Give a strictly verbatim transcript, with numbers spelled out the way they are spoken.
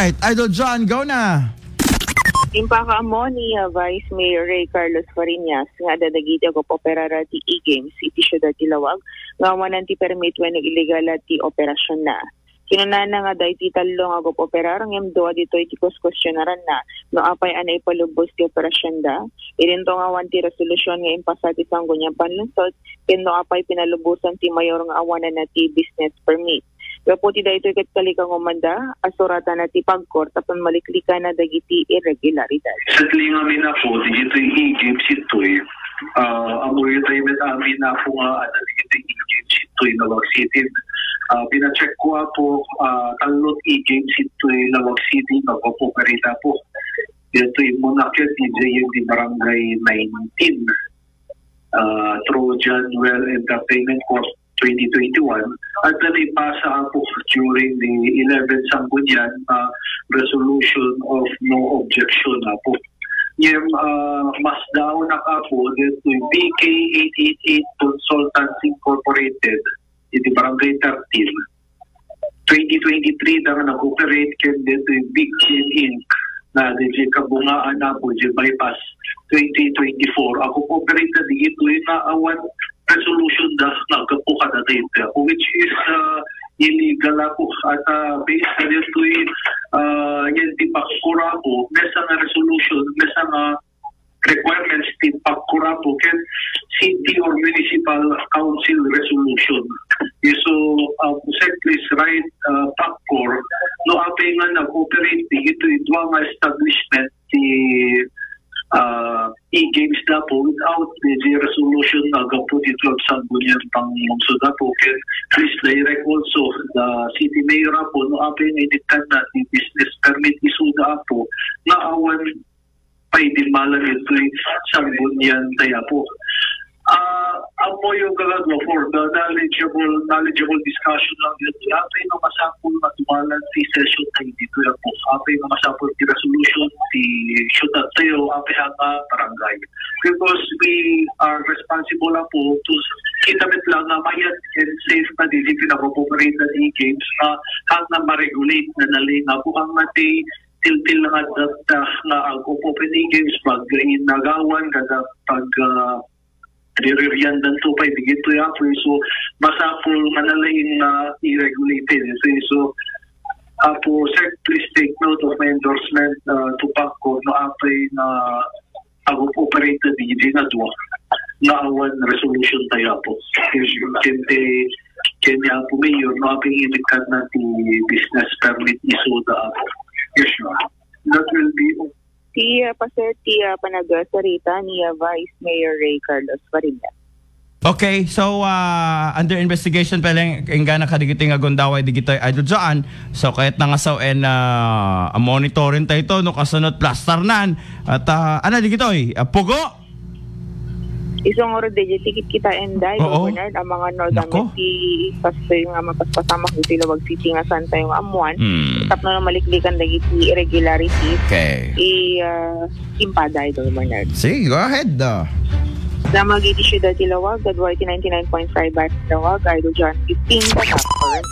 Idol John, go na! Impakaammo ni, ah, Vice Mayor Ray Carlos Fariñas nga adda dagiti agop-operara ti E-Games iti siudad ti Laoag nga awanan ti permit wenno illegal ti operasionna. Kinunana nga adda iti tallo nga agop-operar ngem dua ditoy ti kuskuestionaranna no apay a naipalubos ti operasionda. Idinto nga awan ti resolusyon nga impasa ti Sangguniang Panlungsod ken no apay pinalubosan ti mayor nga awananna ti business permit. Gapu ti daytoy ket kalikangumanda a suratana ti PAGCOR tapno maliklikanna dagiti irregularidad. Sadlingamin, Apo, dagitoy E-Games itoy, ah, ammoyo tayo met amin, Apo, nga adda dagitoy E-Games itoy Laoag City. Ah, pina-check ko, Apo, ah, tallo ti E-Games itoy Laoag City nga agop-operate, Apo. Daytoy muna ket idiay Barangay nineteen, ah, Trojan Well Entertainment Corp twenty twenty-one, adda naipasa, Apo, during the eleventh Sanggunian, ah, resolution of no objection, Apo. Ngem, ah, masdaawnak, Apo, daytoy B K eight eight eight Consultants Incorporated, iti Barangay thirteen. Twenty twenty-three da nga nag-operate ken daytoy Big Team Inc na daytoy kabungaan, Apo, daytoy bypass twenty twenty-four. Agop-operate da daytoy nga awan resolution da nga aggapu kadatayo, Apo, which is, ah, illegal, Apo. At, ah, based na daytoy, ah, yan ti PAGCOR, Apo, mesa nga resolution, mesa nga requirements ti PAGCOR, Apo, ken city or municipal council resolution. So, uh, sir, please write, uh, PAGCOR no apay nga nag-operate dagitoy dua nga establishment ti, uh, E-Games da, Apo, without the, the resolution nga aggapu ti twelve Sangguniang Panlungsod, Apo. Ken please direct also the city mayor, Apo, no apay nga inikkanna ti business permit isuda, Apo, nga awan paidimalan itoy Sanggunian tayo, Apo. Ah, ammoyo, Gagado, for the knowledgeable, knowledgeable discussion lang dito. Apay nga masapul nga tumalan ti session tayo dito, Apo. Apay nga masapul ti resolution ti siudad tayo, apay nga barangay. Because we are responsible, Apo, to kita met lang nga mayat and safe na dito pinag-operate na di games nga hanga ma-regulate na nali nga, Apo, hanga ti tiltil nga adda nga ag-open games pag inagawan kada pag, ah, riririandan to pay digitoy, Apo. So, masapul nga nalaing nga i-regulate ito. So, Apo, sir, please take note of my endorsement, ah, to PAGCOR no apay nga ag-operate digitoy nga dua nga awan resolution tayo, Apo. Ken ti, ken ni Apo Mayor, no, apay nga inikkanna ti business permit isuda, Apo. Yes, sir. That will be all. Ti, ah, paset ti, ah, panagsarita ni, ah, Vice Mayor Ray Carlos Fariñas. Okay, so, ah, under investigation pa lang, inggana kadagitoy nga gundaway digitoy, Idol Joan. So, kayatna nga sawen, ah, monitoring tayo to, no, kasano ti plastarnan. At, ah, ano digitoy? Ah, pugo? Isu ngarud, D J, ti kitkitaen da, Idol Bernard, a mga North Nako. America, ti kastoy nga mapaspasamak ditoy Laoag City nga saan tayo nga ammuan. Hmm. Tapno no maliklikan dagiti irregularities, Okay. i, ah, impada, Idol Bernard. Sige, go ahead, ah. Damag iti siudad ti Laoag, Dadua iti ninety-nine point five Bas Laoag, Idol John fifteen, Tatap Current.